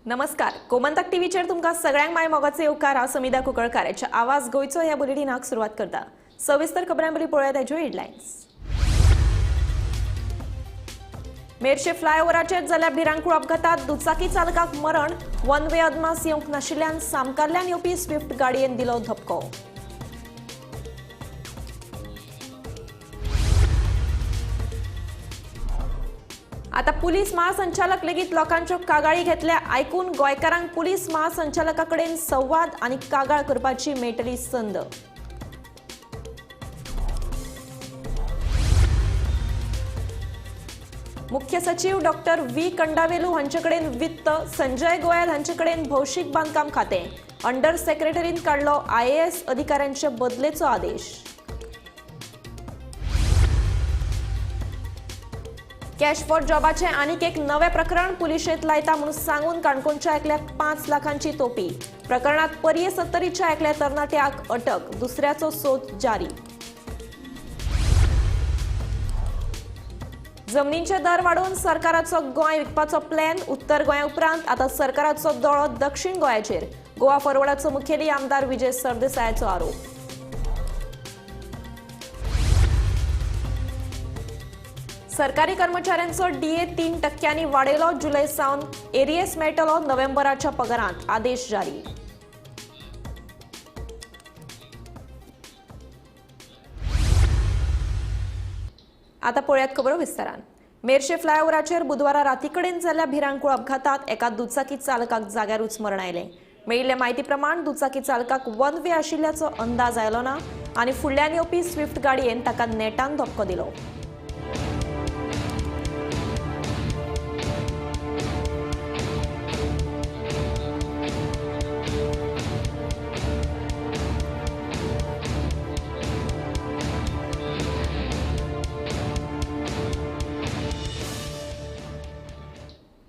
नमस्कार, गोमंतक टीव्हीचेर तुमकां सगळ्यांक my मोगाचो येवकार. हांव समिधा कुंकळकाराच्या आवाज गोंयचो ह्या बुलेटिनाक सुरवात करता. सविस्तर खबरां पयलीं पळोवया ताच्यो हेडलायन्स. मेरशे फ्लायओव्हराचेर जाल्ल्या भिरांकूळ अपघातात दुचाकी चालकाक मरण. वन वे अदमास येवंक नाशिल्ल्यान सामकारल्यान येवपी स्विफ्ट गाडयेन दिलो धपको. आता पुलीस महासंचालक लेगीत लोकांच्यो कागाळी घेतल्या. आयकून गोंयकारांक पुलीस महासंचालका कडेन संवाद आनी कागाळ करपाची मेळटली संद. मुख्य सचिव डॉक्टर व्ही कंडावेलू हांचे कडेन वित्त, संजय गोयल हांचे कडेन भौशीक बांदकाम खातें. अंडर सेक्रेटरीन काडलो आयएएस अधिकाऱ्यांचे बदलेचो आदेश. कॅश फॉर जॉबाचें आनीक एक नवें प्रकरण पुलिशेंत लायता म्हणून सांगून काणकोणच्या एकल्याक 5 लाखांची तोपी. प्रकरणात पर्ये सत्तरीच्या एकल्या तरणाट्याक अटक, दुसऱ्याचो सोद जारी. जमनींचे दर वाडोवन सरकाराचो गोंय विकपाचो प्लॅन. उत्तर गोंया उपरांत आतां सरकाराचो दोळो दक्षिण गोंयाचेर. गोवा फॉरवर्डाचो मुखेली आमदार विजय सरदेसायाचो आरोप. सरकारी कर्मचाऱ्यांचो डीए 3% वाडयलो. जुलय सावन एरियस मेळटलो नोव्हेंबराच्या पगारांत. आदेश जारी. आता पळयात खबरो विस्तारान. मेरशे फ्लायओव्हराचेर बुधवारा राती कडेन जाल्ल्या भिरांकूळ अपघातात एका दुचाकी चालकाक जाग्यारूच मरण आयलें. मेळिल्ले म्हायती प्रमाण दुचाकी चालकाक वन वे आशिल्ल्याचो अंदाज आयलो ना आनी फुडल्यान येवपी स्विफ्ट गाडयेन ताका नेटान धपको दिलो.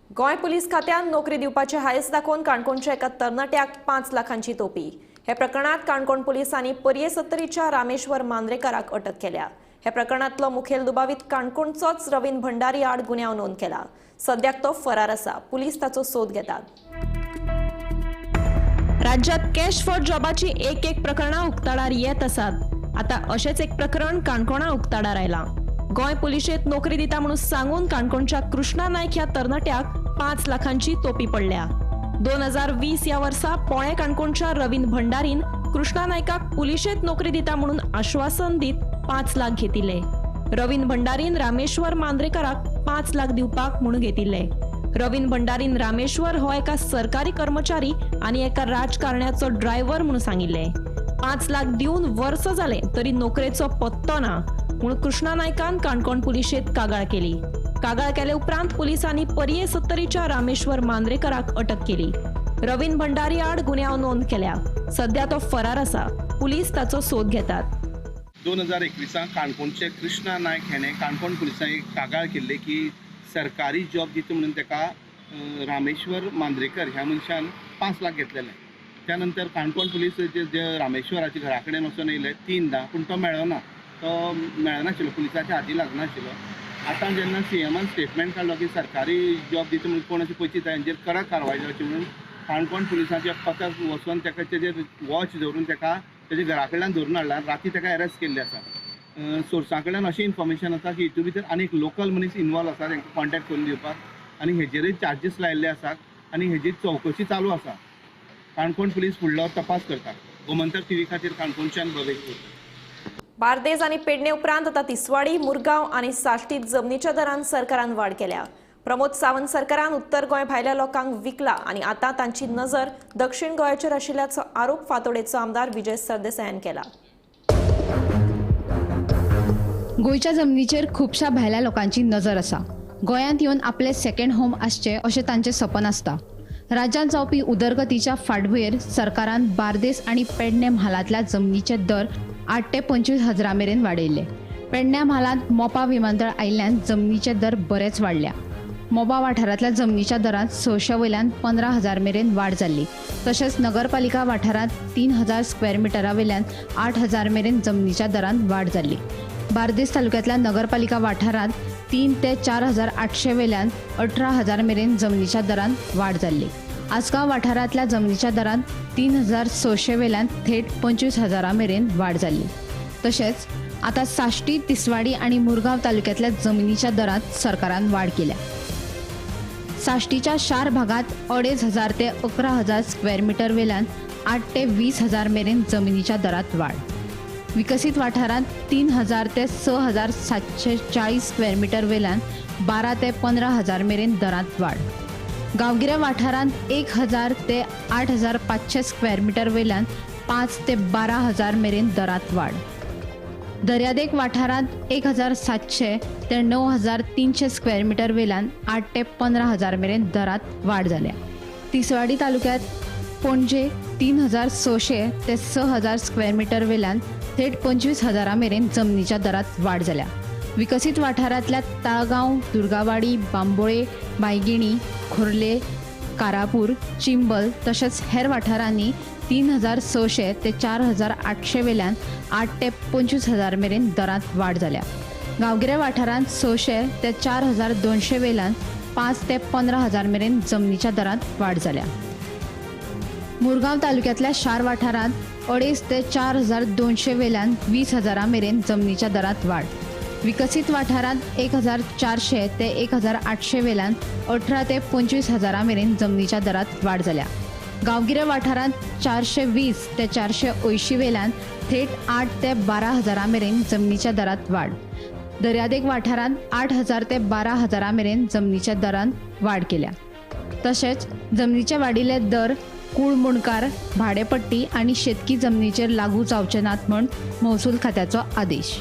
गोंय पुलीस खात्यान नोकरी दिवपाचे हायस दाखोवन काणकोणच्या एका तरणाट्याक 5 लाखांची तोपी. हे प्रकरणात काणकोण पुलिसांनी पर्ये सत्तरीच्या रामेश्वर मांद्रेकाराक अटक केल्या. हे प्रकरणातलो मुखेल दुबावीत काणकोणचोच रवीन भंडारी आड गुन्यांव नोंद केला. सद्याक तो फरार आसा. पुलीस ताचो सोद घेतात. राज्यात कॅश फॉर जॉबाची एक एक प्रकरणां उक्ताडार येत आसात. आतां अशेंच एक प्रकरण काणकोणा उक्ताडार आयलां. गोंय पुलिशेंत नोकरी दिता म्हणून सांगून काणकोणच्या कृष्णा नायक ह्या तरणाट्याक 5 लाखांची तोपी पडल्या. 2020 ह्या वर्सा पोळे काणकोणच्या रवीन भंडारीन कृष्णा नायकाक पुलिशेंत नोकरी दिता म्हणून आश्वासन दीत 5 लाख घेतिल्ले. रवीन भंडारीन रामेश्वर मांद्रेकाराक 5 लाख दिवपाक म्हणून घेतिल्ले. रवीन भंडारीन रामेश्वर हो एका सरकारी कर्मचारी आनी एका राजकारण्याचो ड्रायव्हर म्हणून सांगिल्ले. 5 लाख दिवन वर्स जालें तरी नोकरेचो पत्तो ना म्हूण कृष्णा नायकान काणकोण पुलिशेंत कागाळ केली. कागाळ केले उपरांत पुलिसांनी पर्ये सत्तरीच्या रामेश्वर मांद्रेकाराक अटक केली. रवीन भंडारी आड गुन्यांव नोंद केल्या. सध्या तो फरार आसा. पुलीस ताचो सोद घेतात. 2021 काणकोणचे कृष्णा नायक हेणे काणकोण पुलिसांनी कागाळ केल्ली की सरकारी जॉब दिता म्हणून ताका रामेश्वर मांद्रेकर ह्या मनशान 5 लाख घेतलेले. त्यानंतर काणकोण पुलीस जे रामेश्वराच्या घरा कडेन वचून येयले 3दा, पूण तो मेळना, तो मेळनाशिल्लो, पुलिसाच्या हाती लागनाशिल्लो. आतां जेन्ना सीएमान स्टेटमेंट काडलो की सरकारी जॉब दिता म्हणून कोण अशें पयशे दिता हेंचेर कडक कारवाय जावची म्हणून काणकोण पुलिसांचे पथक वचून ताका तेजेर वॉच धरून ताका तेजे घरा कडल्यान धरून हाडला. राती ताका अरेस्ट केल्ले आसा. सोर्सां कडल्यान अशें इन्फॉर्मेशन आसा की हितून भितर आनी एक लोकल मनीस इनवॉल्व आसा, तांकां कॉन्टेक्ट करून दिवपाक आनी हेजेरय चार्जीस लायिल्ले आसात आनी हेजी चवकशी चालू आसा. काणकोण पुलीस फुडलो तपास करता. गोमंतक टीव्ही खातीर काणकोणच्यान भवेश. बार्देज आनी पेडणे उपरांत आतां तिसवाडी, मुरगांव आनी साश्टीत जमनीच्या दरान सरकारान वाड केल्या. प्रमोद सावंत सरकारान उत्तर गोंय भायल्या लोकांक विकला आनी आतां तांची नजर दक्षिण गोंयाचेर आशिल्ल्याचो आरोप फातोडेचो आमदार विजय सरदेसायान केला. गोंयच्या जमनीचेर खुबश्या भायल्या लोकांची नजर आसा. गोंयांत येवन आपले सेकंड होम आसचें अशें तांचें सपन आसता. राज्यांत जावपी उदरगतीच्या फाटभुंयेर सरकारान बार्देस आनी पेडणे म्हालांतल्या जमनीचे दर 8 ते 25 हजारा मेरेन वाडयल्ले. पेडण्या म्हालांत मोपा विमानतळ आयिल्ल्यान जमनीचे दर बरेच वाडल्या. मोपा वाठारांतल्या जमनीच्या दरांत 600 वयल्यान 15,000 मेरेन वाड जाल्ली. तशेंच नगरपालिका वाठारांत 3,000 स्क्वेअर मिटरा वयल्यान 8,000 मेरेन जमनीच्या दरांत वाड जाल्ली. बार्देस तालुक्यांतल्या नगरपालिका वाठारांत 3 ते 4,800 वेल्यान 18,000 मेरेन जमनीच्या दरांत वाड जाल्ली. आसगांव वाठारांतल्या जमनीच्या दरांत 3,600 वेल्यान थेट 25,000 मेरेन वाड जाल्ली. तशेंच आतां साश्टी, तिसवाडी आनी मुरगांव तालुक्यांतल्या जमनीच्या दरांत सरकारान वाड केल्या. साश्टीच्या शार भागांत 2,500 ते 11,000 स्क्वेअर मिटर वेल्यान 8 ते 20,000 मेरेन जमनीच्या दरांत वाड. विकसीत वाठारांत 3,000 ते 6,740 स्क्वेअर मिटर वेल्यान 12 ते 15,000 मेरेन दरांत वाड. गांवगिऱ्या वाठारांत 1,000 ते 8,500 स्क्वेअर मिटर वेल्यान 5 ते 12,000 मेरेन दरांत वाड. दर्यादेग वाठारांत 1,700 ते 9,300 स्क्वेअर मिटर वेल्यान 8 ते 15,000 मेरेन दरांत वाड जाल्या. तिसवाडी तालुक्यांत पणजे 3,600 ते 6,000 स्क्वेअर मिटर वेल्यान थेट 25,000 मेरेन जमनीच्या दरांत वाड जाल्या. विकसीत वाठारांतल्या ताळगांव, दुर्गावाडी, बांबोळे, बायगिणी, खोर्ले, कारापूर, चिंबल तशेंच हेर वाठारांनी 3,600 ते 4,800 वेल्यान 8 ते 25,000 मेरेन दरांत वाड जाल्या. गांवगिऱ्या वाठारांत 600 ते 4,200 वेल्यान 5 ते 15,000 मेरेन जमनीच्या दरांत वाड जाल्या. मुरगांव तालुक्यांतल्या शार वाठारांत 2,500 ते 4,200 वेल्यान 20,000 मेरेन जमनीच्या दरांत वाड. विकसीत वाठारांत 1,400 ते 1,800 वेल्यान 18 ते 25,000 मेरेन जमनीच्या दरांत वाड जाल्या. गांवगिऱ्या वाठारांत 420 ते 480 वेल्यान थेट 8 ते 12,000 मेरेन जमनीच्या दरांत वाड. दर्यादेग वाठारांत 8,000 ते 12,000 मेरेन जमनीच्या दरांत वाड केल्या. तशेंच जमनीचे वाडिल्ले दर कूळ मुणकार, भाडेपट्टी आनी शेतकी जमनीचेर लागू जावचे नात म्हूण महसूल खात्याचो आदेश.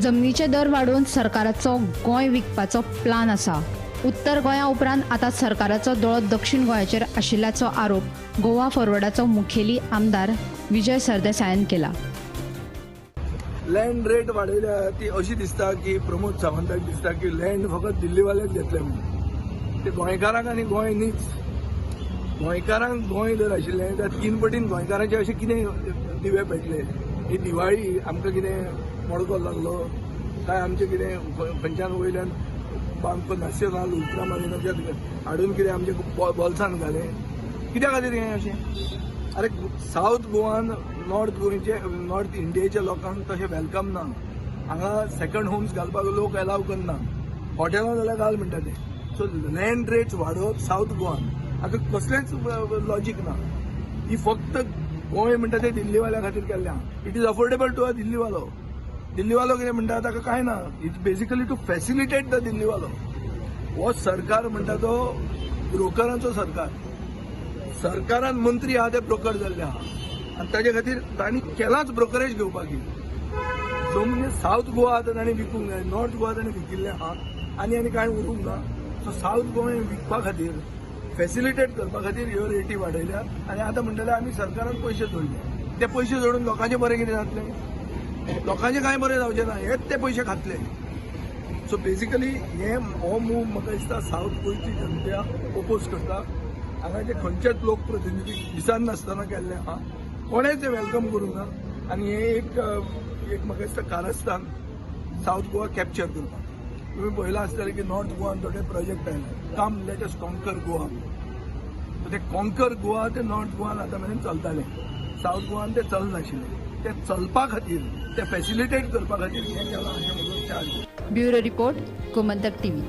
जमनीचे दर वाडोवन सरकाराचो गोंय विकपाचो प्लान आसा. उत्तर गोंया उपरांत आतां सरकाराचो दोळो दक्षिण गोंयाचेर आशिल्ल्याचो आरोप गोवा फॉरवर्डाचो मुखेली आमदार विजय सरदेसायान केला. लँड रेट वाडयल्या ती अशी दिसता की प्रमोद सावंताक दिसता की लँड फकत दिल्लीवाल्याक घेतले म्हणून. ते गोंयकारांक आनी गोंय न्हीच. गोंयकारांक गोंय जर आशिल्लें जाल्यार 3 पटीन गोंयकारांचे अशें कितें दिवे पेटले. ही दिवाळी आमकां कितें मडको लागलो काय आमचें कितें खंयच्यान वयल्यान बांको नास्योनाल उल्ट्रामारिनाच्या हाडून कितें आमच्या बोल्सान घालें कित्या खातीर हें अशें? अरे सावथ गोवान नॉर्थ गोंयचे, नॉर्थ इंडियेच्या लोकांक तशें welcome ना. हांगा सेकंड होम्स घालपाक लोक एलाव करना. हॉटेलां जाल्यार घाल म्हणटा ते. सो लँड रेट्स वाडोवप सावथ गोवान हाका कसलेंच लॉजीक ना. ही फक्त गोंय म्हणटा ते दिल्लीवाल्या खातीर केल्लें आहा. It is affordable to a दिल्लीवालो. दिल्लीवालो कितें म्हणटा ताका कांय ना. It's basically to facilitate the दिल्लीवालो. हो सरकार म्हणटा तो ब्रोकरांचो सरकार. सरकारान मंत्री आहा ते ब्रोकर जाल्ले आहा आनी ताजे खातीर तांणी केलाच ब्रोकरेज घेवपाकी. सो म्हणजे सावथ गोवा आतां तांणी विकूंक जाय, नॉर्थ गोवा तांणी विकिल्लें आहा आनी आनी कांय उरूंक ना. सो सावथ गोवा विकपा खातीर फॅसिलिटेट करपा खातीर ह्यो रेटी वाडयल्या आनी आतां म्हणटले आमी सरकारान पयशे जोडले. ते पयशे जोडून लोकांचें बरें कितें जातलें? लोकांचें कांय बरें जावचें ना. हेच ते पयशे खातले. सो बेजिकली हे हो मूव म्हाका दिसता सावथ गोंयची जनता ओपोज करता. हांगाचे खंयचेच लोकप्रतिनिधी विसरनासतना केल्ले आहा, कोणेच welcome करूंक ना. आनी हे एक एक म्हाका दिसता कारस्थान सावथ गोवा कॅप्चर करपाक. तुमी पळयलां आसतलें की नॉर्थ गोवान थोडे प्रोजेक्ट आयले, come let us conquer Goa. ते कॉन्कर गोवा ते नॉर्थ गोवान आतां मेरेन चलताले, सावथ गोवान ते चलनाशिल्ले. ते चलपा खातीर, ते फॅसिलिटेट करपा खातीर हें केलां अशें म्हजो charge. Bureau report, Gomantak TV.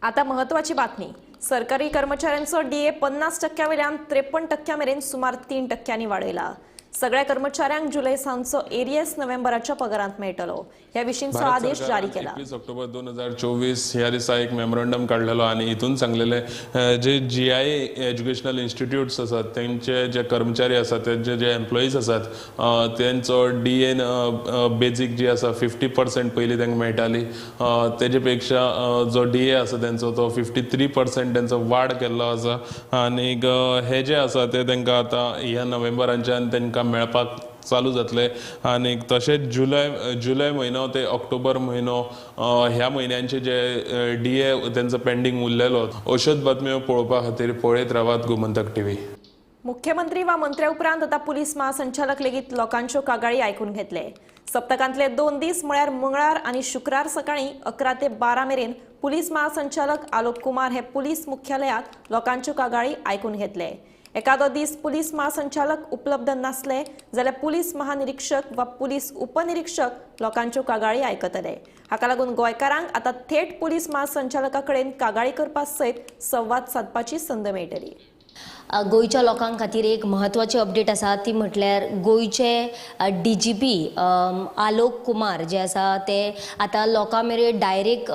आता महत्वाची बातमी. सरकारी कर्मचाऱ्यांचो डीए 50% वयल्यान 53% मेरेन सुमार 3% वाडयला. सगळ्या कर्मचाऱ्यांक जुलय सांजचो एरियस नोव्हेंबराच्या पगारांत मेळटलो. ह्या विशींचो आदेश जारी केला. 21 ऑक्टोबर 2024 ह्या दिसा एक मेमोरंडम काडलेलो आनी हितून सांगलेले जे GI educational institutes आसात तेंचे जे कर्मचारी आसात, तेंचे जे एम्प्लॉईज आसात तेंचो डीएन बेजीक जी आसा 50% पयलीं तांकां मेळटाली, तेजे पेक्षा जो डीए आसा तेंचो तो 53% तेंचो वाड केल्लो आसा. आनीक हे जे आसा ते तांकां आतां ह्या नोव्हेंबराच्यान तांकां मेळपाक चालू जातले. आनी तशेंच जुलय म्हयनो ते ऑक्टोबर म्हयनो ह्या म्हयन्यांचे जे डीए तेंचो पेंडींग उरलेलो. अश्योच बातम्यो पळोवपा खातीर पळयत रावात गोमंतक टीव्ही. मुख्यमंत्री वा मंत्र्या उपरांत आतां पुलीस महासंचालक लेगीत लोकांच्यो कागाळी आयकून घेतले. सप्तकांतले 2 दीस म्हळ्यार मंगळार आनी शुक्रार सकाळीं 11 ते 12 मेरेन पुलीस महासंचालक आलोक कुमार हे पुलीस मुख्यालयात लोकांच्यो कागाळी आयकून घेतले. एखादो दीस पुलीस महासंचालक उपलब्ध नासले जाल्यार पुलीस महानिरीक्षक वा पुलीस उपनिरीक्षक लोकांच्यो कागाळी आयकतले. हाका लागून गोंयकारांक आतां थेट पुलीस महासंचालका कडेन कागाळी करपा सयत संवाद सादपाची संद मेळटली. गोंयच्या लोकां खातीर एक म्हत्वाची अपडेट आसा ती म्हटल्यार गोंयचे DGP Alok Kumar जे आसा ते आतां लोकां मेरेन डायरेक्ट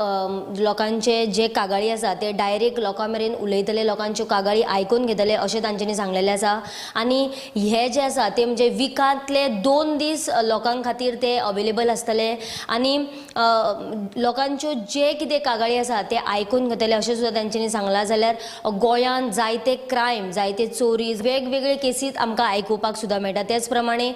लोकांचे जे कागाळी आसा ते डायरेक्ट लोकां मेरेन उलयतले, लोकांच्यो कागाळी आयकून घेतले अशें तांच्यांनी सांगलेलें आसा. आनी हे जे आसा ते म्हणजे विकांतले 2 दीस लोकां खातीर ते अवेलेबल आसतले आनी लोकांच्यो जे कितें कागाळी आसा ते आयकून घेतले अशें सुद्दां तांच्यांनी सांगलां. जाल्यार गोंयांत जायते क्रायम, जायते चोरी, वेगवेगळे केसीत आमकां आयकुपाक सुद्दां मेळटा. त्याच प्रमाणे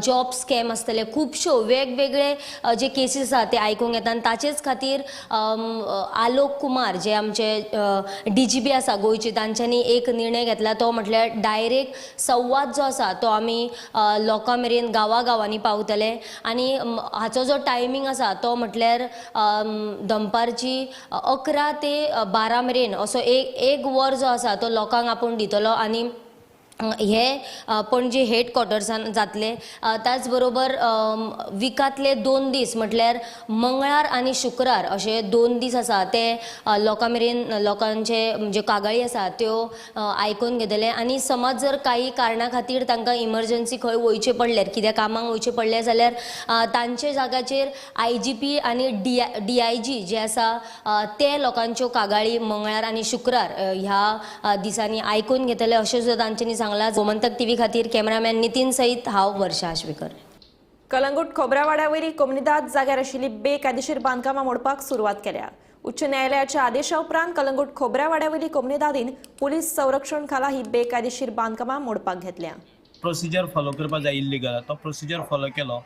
जॉब स्कॅम आसतले, खुबश्यो वेगवेगळे जे केसीस आसा ते आयकूंक येता. आनी ताचेच खातीर आलोक कुमार जे आमचे DGP आसा गोंयचे तांच्यांनी एक निर्णय घेतला तो म्हटल्यार डायरेक्ट संवाद जो आसा तो आमी लोकां मेरेन गांवागांवांनी पावतले. आनी हाचो जो टायमींग आसा तो म्हटल्यार दनपारची 11 ते 12 मेरेन असो एक वर जो आसा तो लोकांक आपूण दितलो. आनी हे पणजे हेडक्वॉर्टर्सान जातले. त्याच बरोबर विकांतले 2 दीस म्हटल्यार मंगळार आनी शुक्रार अशे 2 दीस आसा ते लोकां मेरेन लोकांचे जे कागाळी आसा त्यो आयकून घेतले. आनी समज जर काही कारणा खातीर तांकां इमर्जन्सी खंय वयचें पडल्यार, कित्या कामाक वयचें पडलें जाल्यार तांचे जाग्याचेर IGP आनी DIG जे आसा ते लोकांच्यो कागाळी मंगळार आनी शुक्रार ह्या दिसांनी आयकून घेतले अशें सुद्दां तांच्यांनी सांगलां. गोमंतक टीव्ही खातीर कॅमेरामॅन नितीन सहित हांव वर्षा आश्वेकर. कलंगूट खोबऱ्यावाड्यावयली कोमुनिदाद जाग्यार आशिल्ली बेकायदेशीर बांदकामां मोडपाक सुरवात केल्या. उच्च न्यायालयाच्या आदेशा उपरांत कलंगूट खोबऱ्यावाड्यावयली कोमुनिदादीन पुलीस संरक्षण खाला ही बेकायदेशीर बांदकामां मोडपाक घेतल्या. प्रोसिजर फॉलो करपाक जाय इल्लिगल, तो प्रोसिजर फॉलो केलो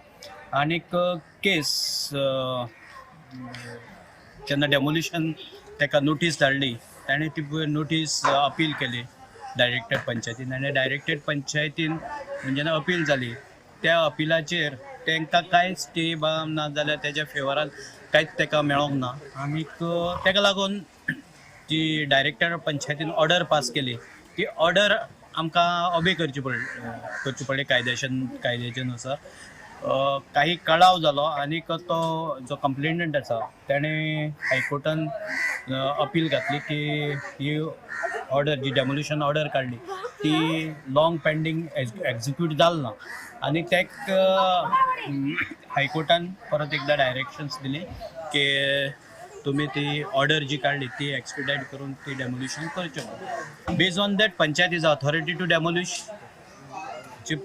आनीक केस जेन्ना डेमोलिशन ताका नोटीस धाडली ताणें ती नोटीस अपील केली डायरेक्टर पंचायतीन आनी डायरेक्टर पंचायतीन जेन्ना अपील जाली त्या अपिलाचेर तांकां कांयच स्टे बा ना जाल्यार तेज्या फेवरान कांयच ताका मेळोंक ना आनीक ताका लागून जी डायरेक्टर पंचायतीन ऑर्डर पास केली ती ऑर्डर आमकां ऑबे करची पडली कायद्याच्या नुसार. काही कळाव जालो आनीक तो जो कंप्लेनंट आसा तेणें हायकोर्टान अपील घातली की ही ऑर्डर जी डेमोलिशन ऑर्डर काडली ती लॉंग पेंडींग एक्झिक्यूट जाल ना आनी तेक हायकोर्टान परत एकदां डायरेक्शन्स दिली की तुमी ती ऑर्डर जी काडली ती एक्सपिडायट करून ती डेमोलिशन करचें. Based on that panchayat is authority to demolish ji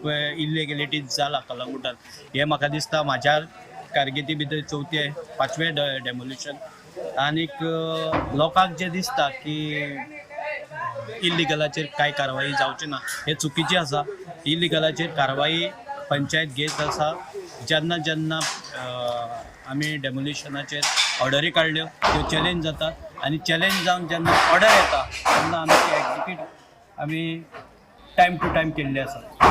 illegalities जाला कलंगूटान हें म्हाका दिसता म्हाज्या कारकिर्दी भितर 4थें 5वें डेमोलिशन. आनीक लोकांक जें दिसता की इल्लिगलाचेर कांय कारवाई जावची ना हें चुकीचें आसा. इल्लिगलाचेर कारवाई पंचायत घेत आसा. जेन्ना जेन्ना आमी डेमोलिशनाचेर ऑर्डरी काडल्यो त्यो चॅलेंज जातात आनी चॅलेंज जावन जेन्ना ऑर्डर येता तेन्ना आमी ती एक्झिक्यूट आमी टायम टू टायम केल्ली आसा.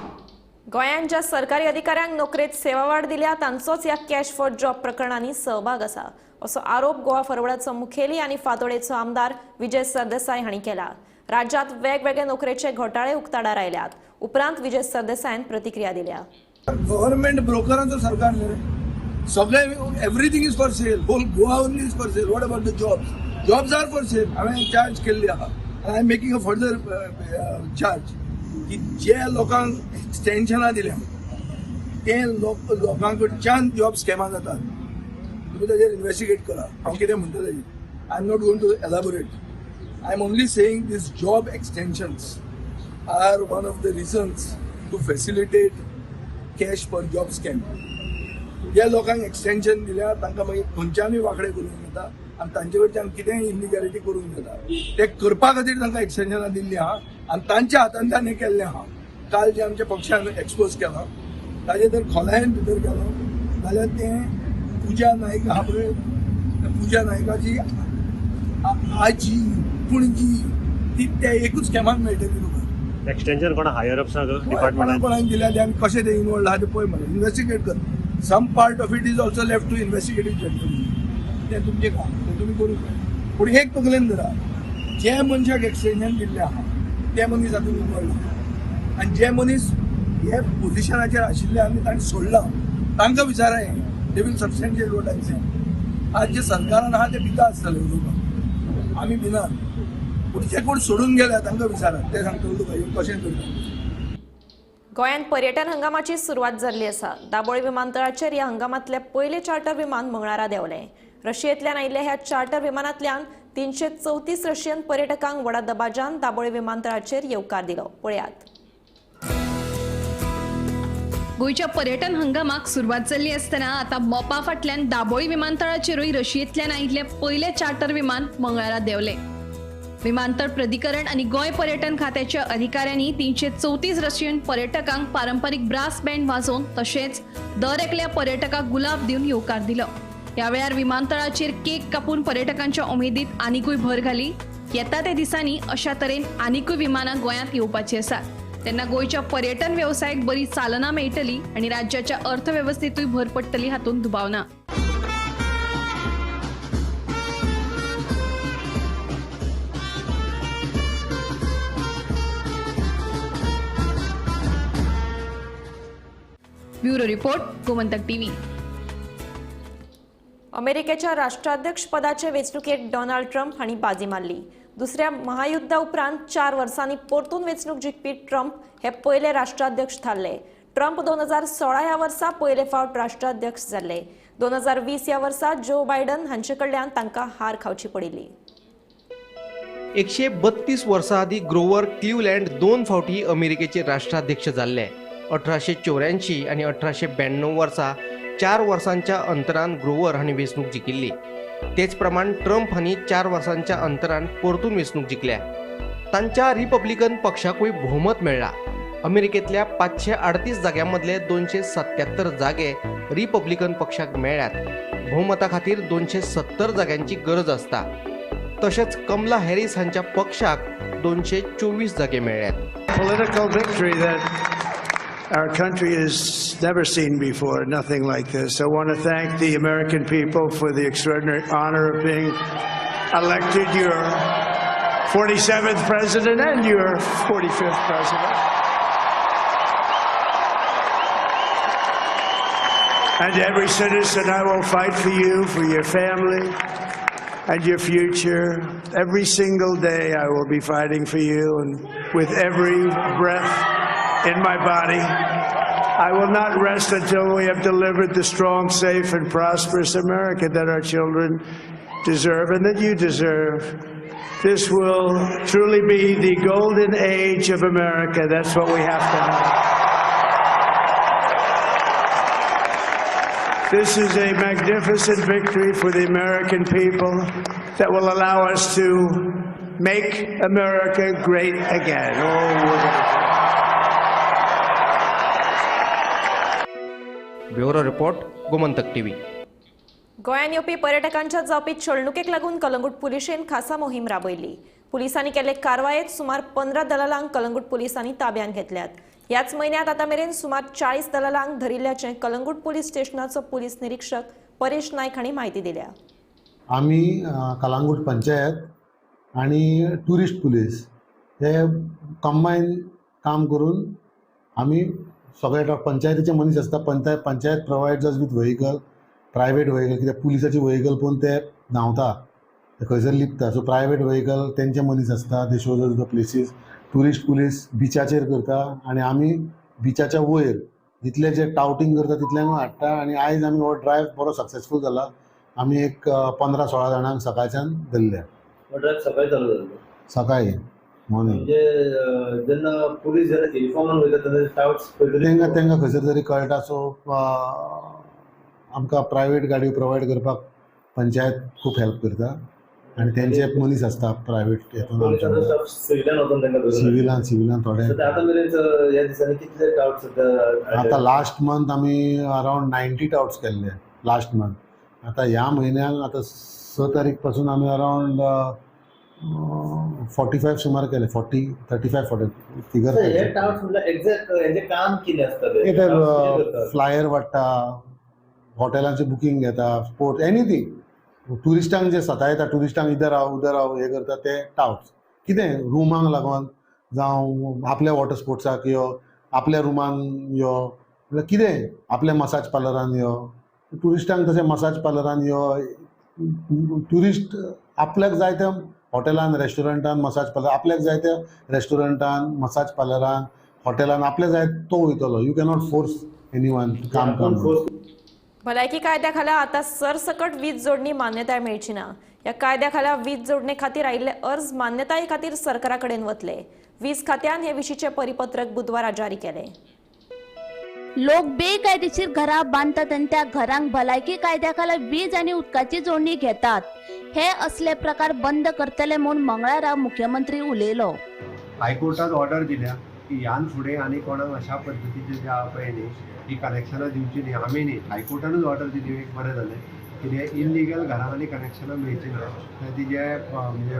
गोंयांत ज्या सरकारी अधिकाऱ्यांक नोकरेत सेवावाड दिल्या तांचोच ह्या कॅश फॉर जॉब प्रकरणांनी सहभाग आसा असो आरोप गोवा फॉरवर्डाचो मुखेली आनी फातोडेचो आमदार विजय सरदेसाय हांणी केला. राज्यांत वेगवेगळे नोकरेचे घोटाळे उक्ताडार आयल्यात. उपरांत विजय सरदेसायान प्रतिक्रिया दिल्या. गव्हर्नमेंट ब्रोकरांचो सरकार न्हय, सगळे everything is for sale, whole Goa only is for sale. What about the jobs? Jobs are for sale. हांवें चार्ज केल्ली आहा I am making a further charge की जे लोकांक एक्सटेन्शनां दिल्या ते लोकां कडच्यान जॉब स्कॅमां जातात. तुमी ताजेर इन्वेस्टिगेट करा. हांव कितें म्हणटा ताजेर I am not going to elaborate. I am only saying these job extensions are one of the reasons to facilitate cash for job scam. जे लोकांक एक्सटेन्शन दिल्या तांकां मागीर खंयच्यानूय वांकडे करूंक येता आनी तांचे कडच्यान कितेंय इल्लिगॅलिटी करूंक येता. ते करपा खातीर तांकां एक्सटेन्शनां दिल्लीं आहा आनी तांच्या हातांतल्यान हें केल्लें आहा. काल जें आमच्या पक्षान एक्सपोज केलां ताजेर जर खोलायेन भितर गेलो जाल्यार तें पुजा नायक आहा पळय, पुजा नायकाची आजी पणजी ती त्या एकूच स्कॅमाक मेळटली तुका. एक्सटेन्शन कोणा हायर अप्सांक कोणा डिपार्टमेंटान कोणाक दिल्या ते आनी कशें ते इनवॉल्ड आहा ते पळय मरे, इन्वेस्टिगेट कर. Some part of it is also left to investigative journalism. तें तुमचें काम, तें तुमी करूंक जाय. पूण एक तकलेन धरा, जे मनशाक एक्सटेंशन दिल्लें आहा ते मनीस आतां उबळना आनी जे मनीस हे पोजिशनाचेर आशिल्ले आनी तांणी सोडलां तांकां विचारा, they will substantiate what I say. आज जे सरकारान आहा ते भिता आसतले उलोवपाक, आमी भिनात, पूण जे कोण सोडून गेल्या तांकां विचारात, ते सांगतले तुका ह्यो कशें करता. गोंयांत पर्यटन हंगामाची सुरवात जाल्ली आसा. दाबोळी विमानतळाचेर ह्या हंगामांतले पयले चार्टर विमान मंगळारा देंवलें. रशियेंतल्यान आयिल्ल्या ह्या चार्टर विमानांतल्यान 334 रशियन पर्यटकांक व्हडा दबाज्यान दाबोळी विमानतळाचेर येवकार दिलो. पळयात. गोंयच्या पर्यटन हंगामाक सुरवात जाल्ली आसतना आतां मोपा फाटल्यान दाबोळी विमानतळाचेरूय रशियेंतल्यान आयिल्लें पयलें चार्टर विमान मंगळारा देंवलें. विमानतळ प्राधिकरण आनी गोंय पर्यटन खात्याच्या अधिकाऱ्यांनी 334 रशियन पर्यटकांक पारंपारीक ब्रास बँड वाजोवन तशेंच दर एकल्या पर्यटकाक गुलाब दिवन येवकार दिलो. ह्या वेळार विमानतळाचेर केक कापून पर्यटकांच्या उमेदीत आनिकूय भर घाली. येता त्या दिसांनी अशा तरेन आनिकूय विमानां गोंयांत येवपाची आसात, तेन्ना गोंयच्या पर्यटन वेवसायाक बरी चालना मेळटली आनी राज्याच्या अर्थवेवस्थेतूय भर पडटली हातूंत दुबाव ना. Bureau report, Gomantak TV. अमेरिकेच्या राष्ट्राध्यक्ष पदाचे वेंचणुकेत डोनाल्ड ट्रम्प हांणी बाजी मारली. दुसऱ्या महायुद्धा उपरांत 4 वर्सांनी परतून वेंचणूक जिखपी ट्रम्प हे पयले राष्ट्राध्यक्ष थारले. ट्रम्प 2016 ह्या वर्सा पयले फावट राष्ट्राध्यक्ष जाल्ले. 2020 ह्या वर्सा जो बायडन हांचे कडल्यान तांकां हार खावची पडिल्ली. 132 वर्सां आदीं ग्रोवर क्लिवलँड 2 फावटी अमेरिकेचे राष्ट्राध्यक्ष जाल्ले. 1884 आनी 1892 वर्सा 4 वर्सांच्या अंतरान ग्रोवर हांणी वेंचणूक जिखिल्ली. तेच प्रमाण ट्रम्प हांणी 4 वर्सांच्या अंतरान परतून वेंचणूक जिखल्या. तांच्या रिपब्लिकन पक्षाकूय भोवमत मेळ्ळा. अमेरिकेंतल्या 538 जाग्यां मदले 277 जागे रिपब्लिकन पक्षाक मेळ्ळ्यात. भोवमता खातीर 270 जाग्यांची गरज आसता. तशेंच कमला हॅरीस हांच्या पक्षाक 224 जागे मेळ्ळ्यात. Political victory that our country has never seen before, nothing like this. I want to thank the American people for the extraordinary honor of being elected your 47th president and your 45th president. And every citizen, I will fight for you, for your family, and your future. Every single day I will be fighting for you, and with every breath in my body, I will not rest until we have delivered the strong, safe, and prosperous America that our children deserve and that you deserve. This will truly be the golden age of America. That's what we have to have. This is a magnificent victory for the American people that will allow us to make America great again. Oh, we're gonna bureau report, Gomantak TV. गोंयांत येवपी पर्यटकांच्या जावपी छळणुकेक लागून कलंगूट पुलिशेन खासा मोहीम राबयली. पुलिसांनी केल्ले कारवायेत सुमार 15 दलालांक कलंगूट पुलिसांनी ताब्यांत घेतल्यात. ह्याच म्हयन्यांत आतां मेरेन सुमार 40 दलालांक धरिल्ल्याचें कलंगूट पुलीस स्टेशनाचो पुलीस निरीक्षक परेश नायक हांणी म्हायती दिल्या. आमी कलंगूट पंचायत आनी ट्युरिस्ट पुलीस हे कंबायन काम करून आमी सगळे पंचायतीचे मनीस आसता. Panchayat provides us with vehicle, private vehicle, कित्याक पुलिसाचे व्हेकल पळोवन ते धांवता, ते खंयसर लिपता. सो प्रायवेट व्हेकल तेंचे मनीस आसता, they shows us the places. Tourist police बिचाचेर करता आनी आमी बिचाच्या वयर जितले जे टावटींग करता तितल्यांक हाडटा. आनी आयज आमी हो ड्रायव्ह बरो सक्सेसफूल जाला. आमी एक 15-16 जाणांक सकाळच्यान धरले. ड्रायव्ह सकाळी चालू जालो? सकाळी मॉर्निंग. म्हणजे जेन्ना पुलीस जेन्ना युनिफॉर्मान वयता तेन्ना टावट्स तेंकां तेंकां खंयसर तरी कळटा. सो आमकां प्रायवेट गाडयो प्रोवायड करपाक पंचायत खूब हेल्प करता आनी तेंचे मनीस आसता प्रायवेट हेतून. सिविलान सिविलान थोडे. आतां मेरेन ह्या दिसांनी कितले टावट्स? आतां लास्ट मंथ आमी अरावंड 90 टावट्स केल्ले लास्ट मंथ. आतां ह्या म्हयन्याक आतां 6 तारीख पासून आमी अरावंड 45 सुमार केले. 40, 35, 40 फिगर. हे टावट्स म्हणल्यार एक्झॅक्ट हेंचें काम कितें आसता? फ्लायर वाडटा, हॉटेलांचें बुकींग घेता, स्पोर्ट्स, एनीथींग. ट्युरिस्टांक जे सतायता, ट्युरिस्टांक इधर आओ उधर आओ हे करता ते टावट्स. कितें रुमांक लागून जावं आपल्या वॉटर स्पोर्ट्साक यो, आपल्या रुमान यो, म्हणल्यार कितें आपल्या मसाज पार्लरान यो. ट्युरिस्टांक तशें मसाज पार्लरान यो, ट्युरिस्ट आपल्याक जाय त्या हॉटेलान, रेस्टॉरंटान, मसाज पार्लर आपल्याक जाय त्या रेस्टॉरंटान, मसाज पार्लरान, हॉटेलान आपल्याक जाय तो वयतलो. You cannot force anyone काम काम. भलायकी कायद्या खाला आता सरसकट वीज जोडणी मान्यताय मेळची ना. ह्या कायद्या खाला वीज जोडणे खातीर आयिल्ले अर्ज मान्यताये खातीर सरकारा कडेन वतले. वीज खात्यान हे विशींचे परिपत्रक बुधवारा जारी केले. लोक बेकायदेशीर घरां बांदतात आनी त्या घरांक भलायकी कायद्या खाला वीज आनी उदकाची जोडणी घेतात. हे असले प्रकार बंद करतले म्हूण मंगळारा मुख्यमंत्री उलयलो. हायकोर्टान ऑर्डर दिल्या की ह्यान फुडें आनी कोणाक अशा पद्दतीचे जे आहा पळय न्ही ही कनेक्शनां दिवची न्ही. आमी न्ही, हायकोर्टानूच ऑर्डर दिली. एक बरें जालें कितें इलिगल घरां आनी कनेक्शनां मेळची ना. ती जे म्हणजे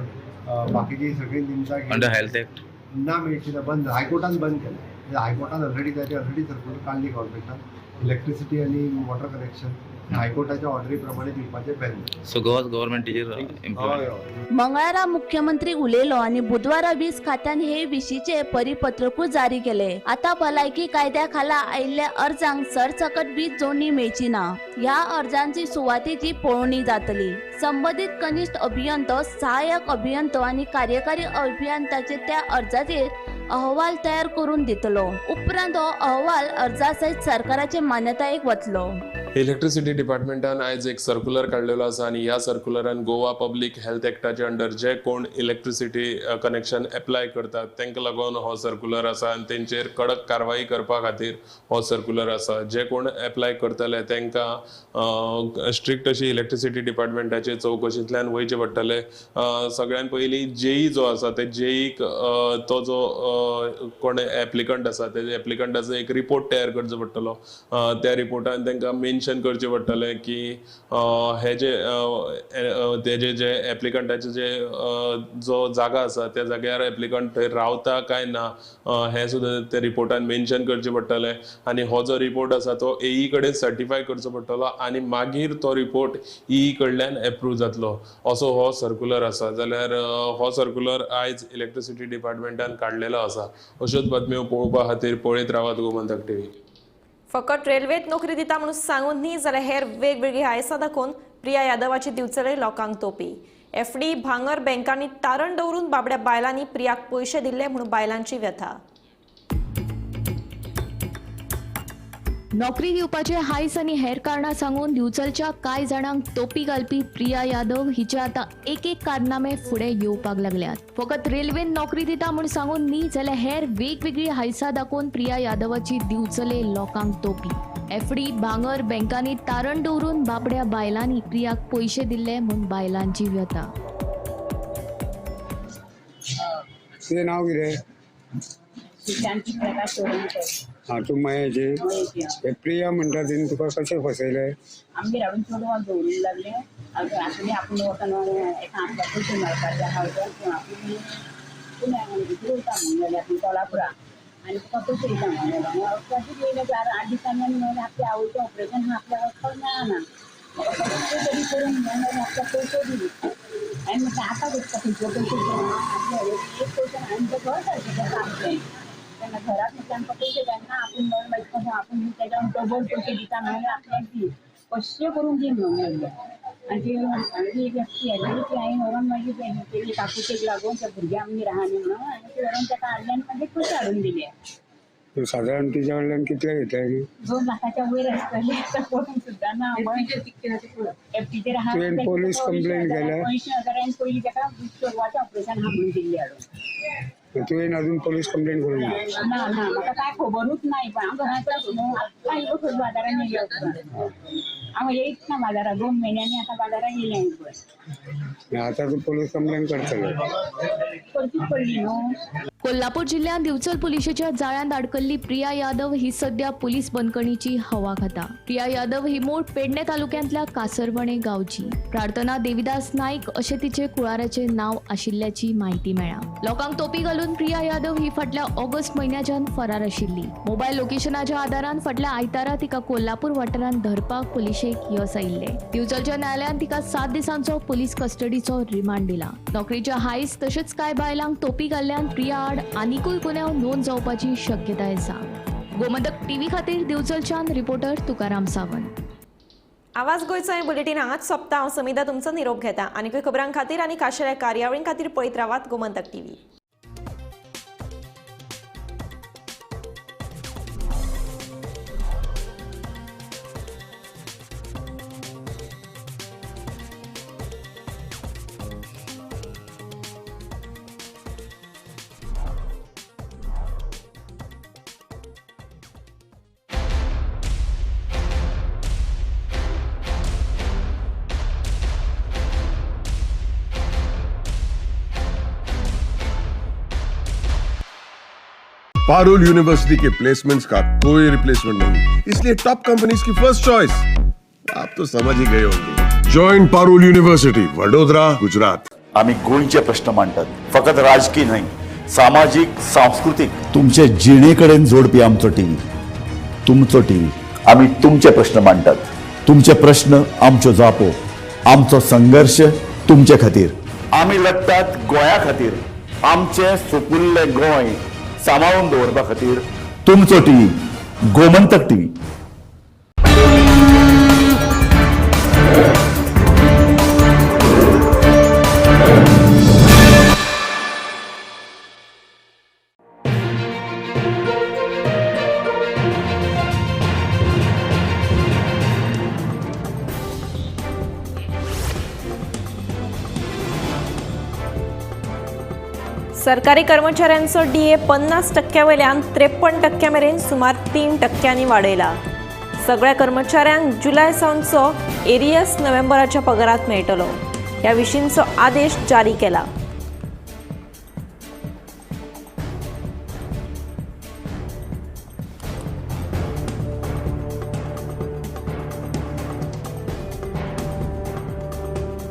बाकीची सगळीं निमतां अंडर हेल्थ एक्ट ना मेळची ना, बंद हायकोर्टान बंद केलें. हायकोर्टान ऑलरेडी ताची ऑलरेडी सर्कुलर काडली गव्हर्मेंटान, इलेक्ट्रिसिटी आनी वॉटर कनेक्शन हायकोर्टाच्या ऑर्डरी प्रमाणे दिवपाचें बॅन. सो गोवा गव्हर्मेंट हय. मंगळारा मुख्यमंत्री उलयलो आनी बुधवारा वीज खात्यान हे विशींचे परिपत्रकूय जारी केले. आतां भलायकी कायद्या खाला आयिल्ल्या अर्जांक सरसकट वीज जोडणी मेळची ना. ह्या अर्जांची सुवातेची पळोवणी जातली. संबंदीत कनिष्ठ अभियंतो, सहाय्यक अभियंतो आनी कार्यकारी अभियंत्याचे त्या अर्जाचेर अहवाल तयार करून दितलो. उपरांत हो अहवाल अर्जा सयत सरकाराचे मान्यतायेक वतलो. इलेक्ट्रिसिटी डिपार्टमेंटान आयज एक सर्कुलर काडलेलो आसा आनी ह्या सर्कुलरान गोवा पब्लीक हेल्थ एक्टाचे अंडर जे कोण इलेक्ट्रिसिटी कनेक्शन एप्लाय करतात तांकां लागून हो सर्कुलर आसा आनी तेंचेर कडक कारवाई करपा खातीर हो सर्कुलर आसा. जे कोण एप्लाय करतले तांकां स्ट्रिक्ट अशी इलेक्ट्रिसिटी डिपार्टमेंटाचे चवकशींतल्यान वयचें पडटलें. सगळ्यान पयलीं जेई जो आसा ते जेईक तो जो कोण एप्लिकंट आसा तेजे एप्लिकंटाचो एक रिपोर्ट तयार करचो पडटलो. त्या रिपोर्टान तांकां मेन्शन करचें पडटलें की हे जे तेजे जे एप्लिकंटाचे जे जो जागा आसा त्या जाग्यार एप्लिकंट थंय रावता काय ना हें सुद्दां त्या रिपोर्टान मेन्शन करचें पडटलें. आनी हो जो रिपोर्ट आसा तो एई कडेन सर्टिफाय करचो पडटलो आनी मागीर तो रिपोर्ट ई कडल्यान एप्रूव जातलो असो हो सर्कुलर आसा. जाल्यार हो सर्कुलर आयज इलेक्ट्रिसिटी डिपार्टमेंटान काडलेलो आसा. अश्योच बातम्यो पळोवपा खातीर पळयत रावात गोमंतक टीव्ही. फकत रेल्वेत नोकरी दिता म्हणून सांगून न्ही जाल्यार हेर वेगवेगळी हायसां दाखोवन प्रिया यादवाची दिवचले लोकांक तोपी. एफडी भांगर बँकांनी तारण दवरून बाबड्या बायलांनी प्रियाक पयशे दिल्ले म्हणून बायलांची व्यथा. नोकरी दिवपाचे हायस आनी हेर कारणां सांगून दिवचलच्या कांय जाणांक तोपी घालपी प्रिया यादव हिचे आतां एक एक कारनामे फुडें येवपाक लागल्यात. फकत रेल्वेन नोकरी दिता म्हूण सांगून न्ही जाल्यार हेर वेगवेगळी हायसां दाखोवन प्रिया यादवाची दिवचले लोकांक तोपी. एफडी भांगर बँकांनी तारण दवरून बाबड्या बायलांनी प्रियाक पयशे दिल्ले म्हूण बायलांची व्यथा. तुजें नांव कितें? हां, तूं मयेची. हे प्रिया म्हणटा तिणें तुका कशें फसयलें? आमगेर हाडून चेडवाक दवरूंक लागलें. आसूं आपूण वचून एका आमकां पयशे मेळपाचे आहा आपूण पुण्या वयता म्हणून जाल्यार आपूण कोल्हापुरा आनी तुका पयशे दिता म्हणून जाल्यार कशें येयलें 4-8 दिसांनी आनी म्हणलें आपल्या आवयचें ऑपरेशन आहा आपल्या वचपाक मेळना, म्हाका कशें तरी करून म्हणून आपल्याक पयशे दिले. आनी म्हटलें आतां वचपा खंयच्यो पयशे आपल्या एक पयशे हांवें तें घर सारकें करता आमचें. तेन्ना घराक म्हटल्यार आमकां पयशे जायना आपूण म्हणून मागीर कसो आपूण तेज्या डबल पयशे दिता म्हणून आपल्याक दी कशें करून दी म्हणून म्हणलें. आनी ती आनी ती हेजी ती हांवें व्हरोन मागीर तेजी काकुटेक लागून त्या भुरग्यां आमगेर आहा न्ही म्हणून आनी ती व्हरोन ताका हाडलें आनी मागीर पयशे हाडून दिले. तूं सादारण तिज्या कडल्यान कितले घेतले? 2 लाखाच्या वयर आसतले आतां पळोवंक सुद्दां ना. एफडीचेर आहा. तुवें पोलीस कंप्लेन केल्या? 80,000 हांवें पयलीं ताका चेडवाचें ऑपरेशन आहा म्हणून दिल्लें हाडून. तुवें अजून पोलीस कंप्लेन करूंक ना? ना ना, म्हाका कांय खबरूच ना. पण हांव घरांत न्हू आत्तां येयलो खंय बाजारान येयलें. हांव येयच ना बाजारात, 2 म्हयन्यांनी आतां बाजारान येयलें हांवें पळय. आतां तूं पोलीस कंप्लेन करतलो? करचीच पडली न्हू. कोल्हापूर जिल्ह्यांत दिवचल पुलिशेच्या जाळ्यांत अडकल्ली प्रिया यादव ही सध्या पुलीस बंदखणीची हवा खाता. प्रिया यादव ही मूळ पेडणे तालुक्यांतल्या कासरवणे गांवची. प्रार्थना देविदास नाईक अशें तिचे कुळाराचें नांव आशिल्ल्याची म्हायती मेळ्ळा. लोकांक तोपी घालून प्रिया यादव ही फाटल्या ऑगस्ट म्हयन्याच्यान फरार आशिल्ली. मोबायल लोकेशनाच्या आदारान फाटल्या आयतारा तिका कोल्हापूर वाठारांत धरपाक पुलिशेक यस आयिल्लें. दिवचलच्या न्यायालयान तिका 7 दिसांचो पुलीस कस्टडीचो रिमांड दिला. नोकरीच्या हायस तशेंच कांय बायलांक तोपी घाल्ल्यान प्रिया आड आनिकूय गुन्यांव नोंद जावपाची शक्यताय आसा. गोमंतक टीव्ही खातीर दिवचलच्यान रिपोर्टर तुकाराम सावंत. आवाज गोंयचो हें बुलेटीन हांगाच सोंपता. हांव समिता तुमचो निरोप घेता. आनीकूय खबरां खातीर आनी खाशेल्या कार्यावळीं खातीर पळयत रावात Gomantak TV. Parul university K placements का कोई रिप्लेसमेंट नहीं, इसलिए टॉप कंपनीज की फर्स्ट चॉइस। आप तो समझ ही गए होंगे। Join Parul university, Vadodara, Gujarat. आम्ही गोंयचे प्रश्न मांडटात, फकत राजकीय न्हय, सामाजीक, सांस्कृतीक, तुमचे जिणे कडेन जोडपी आमचो टीव्ही, तुमचो टीव्ही। आम्ही तुमचे प्रश्न मांडटात, तुमचे प्रश्न आमच्यो जापो, आमचो संघर्ष तुमचे खातीर। आमी लढटात गोंया खातीर, आमचें सुपुल्लें गोंय सांबाळून दवरपा खातीर। तुमचो टीव्ही, गोमंतक टीव्ही। सरकारी कर्मचाऱ्यांचो डीए 50% वयल्यान 53% मेरेन सुमार 3% वाडयला. सगळ्या कर्मचाऱ्यांक जुलय सावनचो एरियस नोव्हेंबराच्या पगारात मेळटलो. ह्या विशींचो आदेश जारी केला.